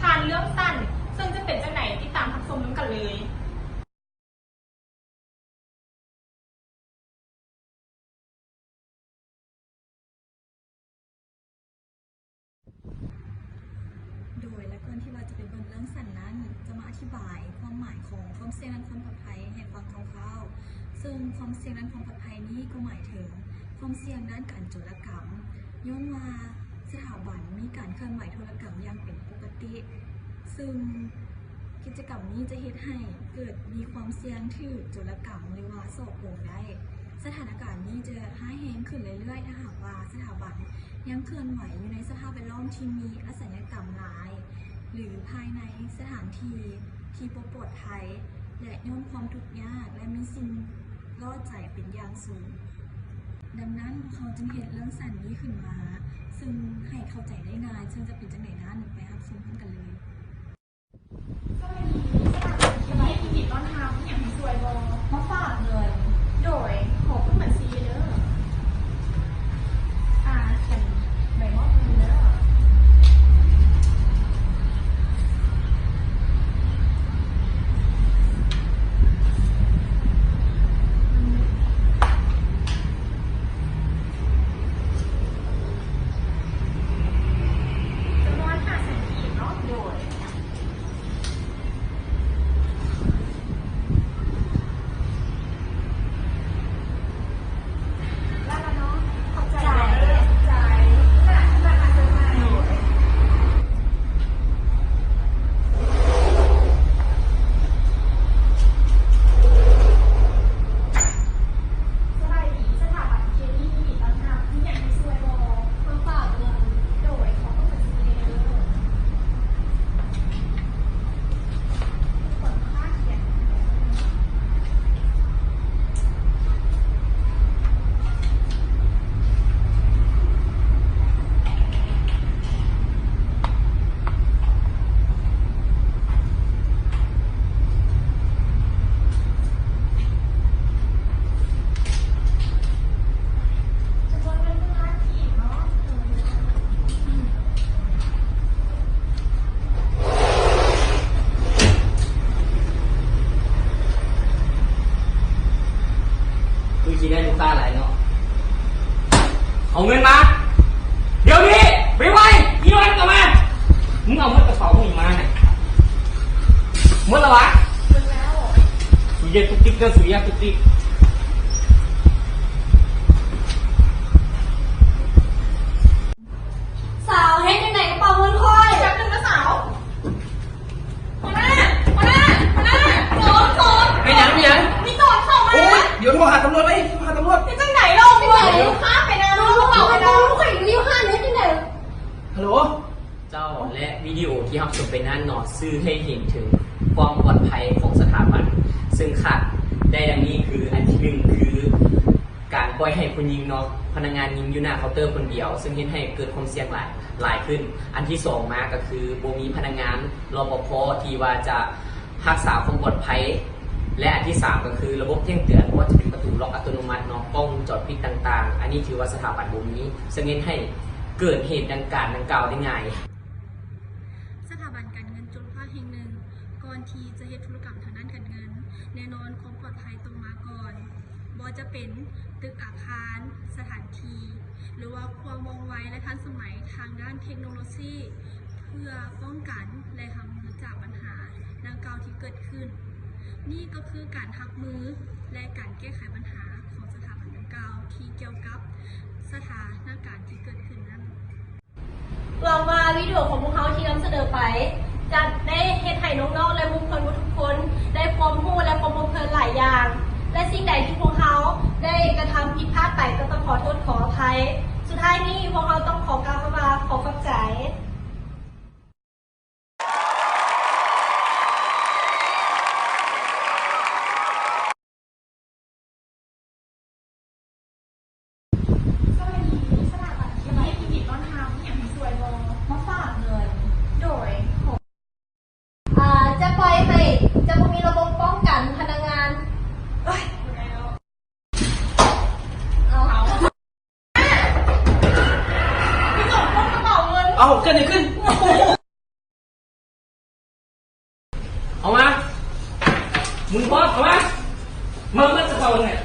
ຜ່ານເລື່ອງສັ້ນ ເຊິ່ງຈະເປັນຈັ່ງໃດ ຕິດຕາມຮັບຊົມນຳກັນເລີຍ. ໂດຍ ແລະ ກ່ອນທີ່ວ່າຈະໄປເບິ່ງເລື່ອງສັ້ນນັ້ນ ຈະມາອະທິບາຍຄວາມໝາຍຂອງຄວາມສ່ຽງ ແລະ ຄວາມປອດໄພໃຫ້ຟັງຄ່າວໆ. ເຊິ່ງຄວາມສ່ຽງ ແລະ ຄວາມປອດໄພນີ້ກໍໝາຍເຖິງຄວາມສ່ຽງດ້ານການໂຈລະກຳ ຍ້ອນວ່າສະຖາບັນມີການເຄື່ອນໄຫວໂຈລະກຳຢ່າງເປັນປົກກະຕິ ເຊິ່ງ ກິດຈະກຳນີ້ຈະເຮັດໃຫ້ເກີດມີຄວາມສ່ຽງຖືກໂຈລະກຳ ຫຼືວ່າສໍ້ໂກງໄດ້. ສະຖານະການນີ້ຈະຮ້າຍແຮງຂຶ້ນເລື້ອຍໆ ຖ້າຫາກວ່າສະຖາບັນຍັງເຄື່ອນໄຫວຢູ່ໃນສະພາບແວດລ້ອມທີ່ມີອາຊະຍາກຳຫຼາຍ ຫຼືພາຍໃນສະຖານທີ່ທີ່ບໍ່ປອດໄພ ແລະ ຍ້ອນຄວາມທຸກຍາກ ແລະ ມີສິ່ງລໍ້ໃຈເປັນຢ່າງສູງ. ດັ່ງນັ້ນ ພວກເຮົາຈຶ່ງເຮັດເລື່ອງສັ້ນນີ້ຂຶ້ນມາ ເຊິ່ງໃຫ້ເຂົ້າໃຈໄດ້ງ່າຍ ເຊິ່ງຈະເປັນຈັ່ງໃດນັ້ນ ໄປຮັບຊົມພ້ອມກັນເລີຍ. ສະບາຍດີ ສະບາຍດີ ຍິນດີຕ້ອນຮັບ ມີຫຍັງໃຫ້ຊ່ວຍບໍ່? ມາຝາກເງິນ. ໂດຍ ຂໍຂຶ້ນບັນຊີເດີ. ອ່າ ຂຽນໃບມອບເງິນເດີ. ຈຳນວນຫ້າແສນກີບເນາະ. ໂດຍ. ສະບາຍດີ ສະຖາບັນເຄນີ ຍິນດີຕ້ອນຮັບ ມີຫຍັງໃຫ້ຊ່ວຍບໍ່? ມາຝາກເງິນ. ໂດຍ ຂໍເບິ່ງບັນຊີແດ່ເດີ. ຄືຊິໄດ້ລູກຄ້າຫຼາຍເນາະ. ເອົາເງິນມາ ດຽວນີ້ ໄວໆ ອີ່ນ້ອຍ ເອົາມາ. ມຶງເອົາໝົດກະເປົາມຶງມານະ. ໝົດລະຫວາ? ໝົດແລ້ວ. ສູຢ່າຕຸກຕິກເດີ ສູຢ່າຕຸກຕິກ. ສາວ ເຮັດຈັ່ງໃດກະເປົາເງິນຂ້ອຍ? ຈັບຕຶງນະສາວ. ຫົວໜ້າ ຫົວໜ້າ ຫົວໜ້າ ໂຈນ ໂຈນ. ເປັນຫຍັງ? ເປັນຫຍັງ? ມີໂຈນເຂົ້າມາ. ໂອ້ຍ ດຽວໂທຫາຕຳຫຼວດເລີຍ ໂທຫາຕຳຫຼວດ. ເຮັດຈັ່ງໃດລະ? ເປັນຫຍັງ? ຂ້າມໄປນະ ລູກເຂົາໄປນະ. ລູກຂ້ອຍຢູ່ຫັ້ນ ເຮັດຈັ່ງໃດ? ຮັລໂຫຼ ເຈົ້າ ແລະ ວິດີໂອທີ່ຮັບຊົມໄປນັ້ນເນາະ ສື່ໃຫ້ເຫັນເຖິງຄວາມປອດໄພຂອງສະຖາບັນ ເຊິ່ງຂາດໄດ້ດັ່ງນີ້ຄື ອັນທີໜຶ່ງ ຄື ການປ່ອຍໃຫ້ຜູ້ຍິງເນາະ ພະນັກງານຍິງຢູ່ໜ້າເຄົາເຕີຄົນດຽວ ເຊິ່ງເຮັດໃຫ້ເກີດຄວາມສ່ຽງຫຼາຍ ຫຼາຍຂຶ້ນ. ອັນທີສອງມາກະຄື ບໍ່ມີພະນັກງານ ລປພ ທີ່ວ່າຈະຮັກສາຄວາມປອດໄພ ແລະ ອັນທີສາມກະຄື ລະບົບແຈ້ງເຕືອນ ບໍ່ວ່າຈະເປັນປະຕູລັອກອັດຕະໂນມັດເນາະ ກ້ອງວົງຈອນປິດຕ່າງໆ ອັນນີ້ຖືວ່າສະຖາບັນບໍ່ມີ ເຊິ່ງເຮັດໃຫ້ເກີດເຫດການດັ່ງກ່າວໄດ້ງ່າຍ. ສະຖາບັນການເງິນຈຸລະພາກແຫ່ງໜຶ່ງ ກ່ອນທີ່ຈະເຮັດທຸລະກຳທາງດ້ານການເງິນ ແນ່ນອນຄວາມປອດໄພຕ້ອງມາກ່ອນ. ບໍ່ວ່າຈະເປັນຕຶກອາຄານ, ສະຖານທີ່ ຫຼືວ່າຄວາມວ່ອງໄວ ແລະ ທັນສະໄໝທາງດ້ານເທັກໂນໂລຊີ ເພື່ອປ້ອງກັນ ແລະ ຮັບມືຈາກບັນຫາດັ່ງກ່າວທີ່ເກີດຂຶ້ນ. ນີ້ກໍຄືການຮັບມື ແລະ ການແກ້ໄຂບັນຫາຂອງສະຖາບັນດັ່ງກ່າວທີ່ກ່ຽວກັບສະຖານະການທີ່ເກີດຂຶ້ນນັ້ນ. ຫວັງວ່າວິດີໂອຂອງພວກເຮົາທີ່ນຳສະເໜີໄປ ຈະໄດ້ເຮັດໃຫ້ນ້ອງໆ ແລະ ໝູ່ເພື່ອນທຸກຄົນໄດ້ຄວາມຮູ້ ແລະ ຄວາມເພີດເພີນຫຼາຍຢ່າງ ແລະ ສິ່ງໃດທີ່ພວກເຮົາໄດ້ກະທຳຜິດພາດໄປ ກໍຕ້ອງຂໍໂທດຂໍອະໄພ. ສຸດທ້າຍນີ້ ພວກເຮົາຕ້ອງຂໍກ່າວຄຳວ່າ ຂໍຂອບໃຈ. ສະບາຍດີ ສະຖາບັນເຄມີ ຍິນດີຕ້ອນຮັບ ມີຫຍັງໃຫ້ຊ່ວຍບໍ່? ມາຝາກເງິນ. ໂດຍ ຂໍ ອ່າ ຈະປ່ອຍໃຫ້ ຈະບໍ່ມີລະບົບປ້ອງກັນພະນັກງານ. ເອົ້າ ເອົ້າ ເກີດຫຍັງຂຶ້ນ? ອອກມາ ມຶງພອມ ອອກມາ ມາເບິ່ງສະເປົາເບິ່ງແນ່.